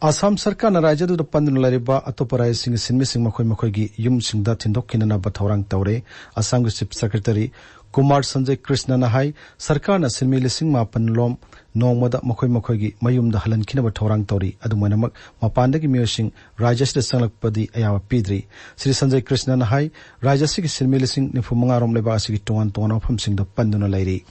ꯑꯁꯥꯝ ꯁꯔꯀꯥꯔꯅ ꯔꯥꯖ꯭ꯌꯗꯨꯗ ꯄꯟꯗꯨꯅ ꯂꯩꯔꯤꯕ ꯑꯇꯣꯞꯄ ꯔꯥꯖ꯭ꯌꯁꯤꯡꯒꯤ ꯁꯤꯟꯃꯤꯁꯤꯡ ꯃꯈꯣꯏ ꯃꯈꯣꯏꯒꯤ ꯌꯨꯝꯁꯤꯡꯗ ꯊꯤꯟꯗꯣꯛꯈꯤꯅꯅꯕ ꯊꯧꯔꯥꯡ ꯇꯧꯔꯦ꯫ ꯑꯁꯥꯝꯒꯤ ꯆꯤꯐ ꯁꯦꯀ꯭ꯔꯦꯇꯔꯤ ꯀꯨꯃꯥꯔ ꯁꯟꯖꯌ ꯀ꯭ꯔꯤꯁꯅꯅ ꯍꯥꯏ, ꯁꯔꯀꯥꯔꯅ ꯁꯤꯟꯃꯤ ꯂꯤꯁꯤꯡ ꯃꯥꯄꯟ ꯂꯣꯝ ꯅꯣꯡꯃꯗ ꯃꯈꯣꯏ ꯃꯈꯣꯏꯒꯤ ꯃꯌꯨꯝꯗ ꯍꯜꯍꯟꯈꯤꯅꯕ ꯊꯧꯔꯥꯡ ꯇꯧꯔꯤ꯫ ꯑꯗꯨꯝ ꯑꯣꯏꯅꯃꯛ, ꯃꯄꯥꯟꯗꯒꯤ ꯃꯤꯑꯣꯏꯁꯤꯡ ꯔꯥꯖ꯭ꯌ ꯑꯁꯤꯗ ꯆꯪꯂꯛꯄꯗꯤ ꯑꯌꯥꯕ ꯄꯤꯗ꯭ꯔꯤ꯫ ꯁ꯭ꯔꯤ ꯁꯟꯖꯌ ꯀ꯭ꯔꯤꯁꯅꯅ ꯍꯥꯏ, ꯔꯥꯖ꯭ꯌ ꯑꯁꯤꯒꯤ ꯁꯤꯟꯃꯤ ꯂꯤꯁꯤꯡ ꯅꯤꯐꯨ ꯃꯉꯥ ꯔꯣꯝ ꯂꯩꯕꯥꯛ ꯑꯁꯤꯒꯤ ꯇꯣꯉꯥꯟ ꯇꯣꯉꯥꯟꯕ ꯃꯐꯝꯁꯤꯡꯗ ꯄꯟꯗꯨꯅ ꯂꯩꯔꯤ꯫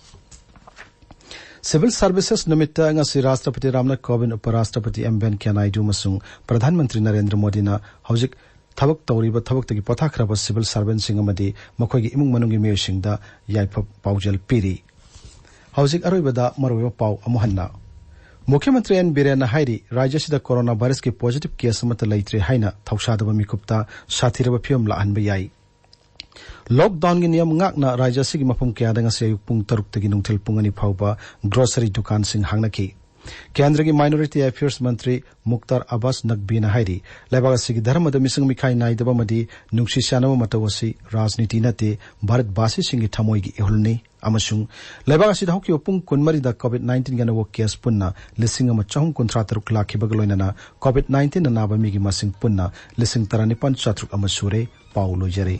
ꯁꯤꯚꯤꯜ ꯁꯔꯚꯤꯁꯦꯁ ꯅꯨꯃꯤꯠꯇ ꯉꯁꯤ ꯔꯥꯁꯇ꯭ꯔꯄꯇꯤ ꯔꯥꯝꯅꯥꯊ ꯀꯣꯕꯤꯟꯗ, ꯎꯄꯔꯥꯁꯇ꯭ꯔꯄꯇꯤ ꯑꯦꯝ ꯚꯦꯟꯀꯌꯥ ꯅꯥꯏꯗꯨ ꯑꯃꯁꯨꯡ ꯄ꯭ꯔꯙꯥꯟ ꯃꯟꯇ꯭ꯔꯤ ꯅꯔꯦꯟꯗ꯭ꯔ ꯃꯣꯗꯤꯅ ꯍꯧꯖꯤꯛ ꯊꯕꯛ ꯇꯧꯔꯤꯕ ꯊꯕꯛꯇꯒꯤ ꯄꯣꯊꯥꯈ꯭ꯔꯕ ꯁꯤꯚꯤꯜ ꯁꯔꯚꯦꯟꯁꯤꯡ ꯑꯃꯗꯤ ꯃꯈꯣꯏꯒꯤ ꯏꯃꯨꯡ ꯃꯅꯨꯡꯒꯤ ꯃꯤꯑꯣꯏꯁꯤꯡꯗ ꯌꯥꯏꯐ ꯄꯥꯎꯖꯦꯜ ꯄꯤꯔꯤ꯫ ꯍꯧꯖꯤꯛ ꯑꯔꯣꯏꯕꯗ ꯃꯔꯨꯑꯣꯏꯕ ꯄꯥꯎ ꯑꯃꯨꯛ ꯍꯟꯅ꯫ ꯃꯨꯈ꯭ꯌ ꯃꯟꯇ꯭ꯔꯤ ꯑꯦꯟ ꯕꯤꯔꯦꯟꯅ ꯍꯥꯏꯔꯤ, ꯔꯥꯖ꯭ꯌ ꯑꯁꯤꯗ ꯀꯣꯔꯣꯅꯥ ꯚꯥꯏꯔꯁꯀꯤ ꯄꯣꯖꯤꯇꯤꯚ ꯀꯦꯁ ꯑꯃꯠꯇ ꯂꯩꯇ꯭ꯔꯦ ꯍꯥꯏꯅ ꯊꯧꯁꯥꯗꯕ ꯃꯤꯀꯨꯞꯇ ꯁꯥꯊꯤꯔꯕ ꯐꯤꯕꯝ ꯂꯥꯛꯍꯟꯕ ꯌꯥꯏ꯫ ꯂꯣꯛꯗꯥꯎꯟꯒꯤ ꯅꯤꯌꯝ ꯉꯥꯛꯅ ꯔꯥꯖ꯭ꯌ ꯑꯁꯤꯒꯤ ꯃꯐꯝ ꯀꯌꯥꯗ ꯉꯁꯤ ꯑꯌꯨꯛ ꯄꯨꯡ ꯇꯔꯨꯛꯇꯒꯤ ꯅꯨꯡꯊꯤꯜ ꯄꯨꯡ ꯑꯅꯤ ꯐꯥꯎꯕ ꯒ꯭ꯔꯣꯁꯔꯤ ꯗꯨꯀꯥꯟꯁꯤꯡ ꯍꯥꯡꯅꯈꯤ꯫ ꯀꯦꯟꯗ꯭ꯔꯒꯤ ꯃꯥꯏꯅꯣꯔꯤꯇꯤ ꯑꯦꯐꯤꯌꯔꯁ ꯃꯟꯇ꯭ꯔꯤ ꯃꯨꯛꯇꯥꯔ ꯑꯕꯥꯁ ꯅꯛꯕꯤꯅ ꯍꯥꯏꯔꯤ, ꯂꯩꯕꯥꯛ ꯑꯁꯤꯒꯤ ꯙꯔꯃꯗ ꯃꯤꯆꯪ ꯃꯤꯈꯥꯏ ꯅꯥꯏꯗꯕ ꯑꯃꯗꯤ ꯅꯨꯡꯁꯤ ꯆꯥꯟꯅꯕ ꯃꯇꯧ ꯑꯁꯤ ꯔꯥꯖꯅꯤꯇꯤ ꯅꯠꯇꯦ, ꯚꯥꯔꯠꯕꯥꯁꯤꯁꯤꯡꯒꯤ ꯊꯃꯣꯏꯒꯤ ꯏꯍꯨꯜꯅꯤ꯫ ꯑꯃꯁꯨꯡ ꯂꯩꯕꯥꯛ ꯑꯁꯤꯗ ꯍꯧꯈꯤꯕ ꯄꯨꯡ ꯀꯨꯟꯃꯔꯤꯗ ꯀꯣꯚꯤꯗ ꯅꯥꯏꯟꯇꯤꯟꯒꯤ ꯑꯅꯧꯕ ꯀꯦꯁ ꯄꯨꯟꯅ ꯂꯤꯁꯤꯡ ꯑꯃ ꯆꯍꯨꯝ ꯀꯨꯟꯊ꯭ꯔꯥ ꯇꯔꯨꯛ ꯂꯥꯛꯈꯤꯕꯒ ꯂꯣꯏꯅꯅ ꯀꯣꯚꯤꯗ ꯅꯥꯏꯟꯇꯤꯟꯅ ꯅꯥꯕ ꯃꯤꯒꯤ ꯃꯁꯤꯡ ꯄꯨꯟꯅ ꯂꯤꯁꯤꯡ ꯇꯔꯥꯅꯤꯄꯥꯟ ꯆꯥꯇ꯭ꯔꯨꯛ ꯑꯃ ꯁꯨꯔꯦ꯫ ꯄꯥꯎ ꯂꯣꯏꯖꯔꯦ꯫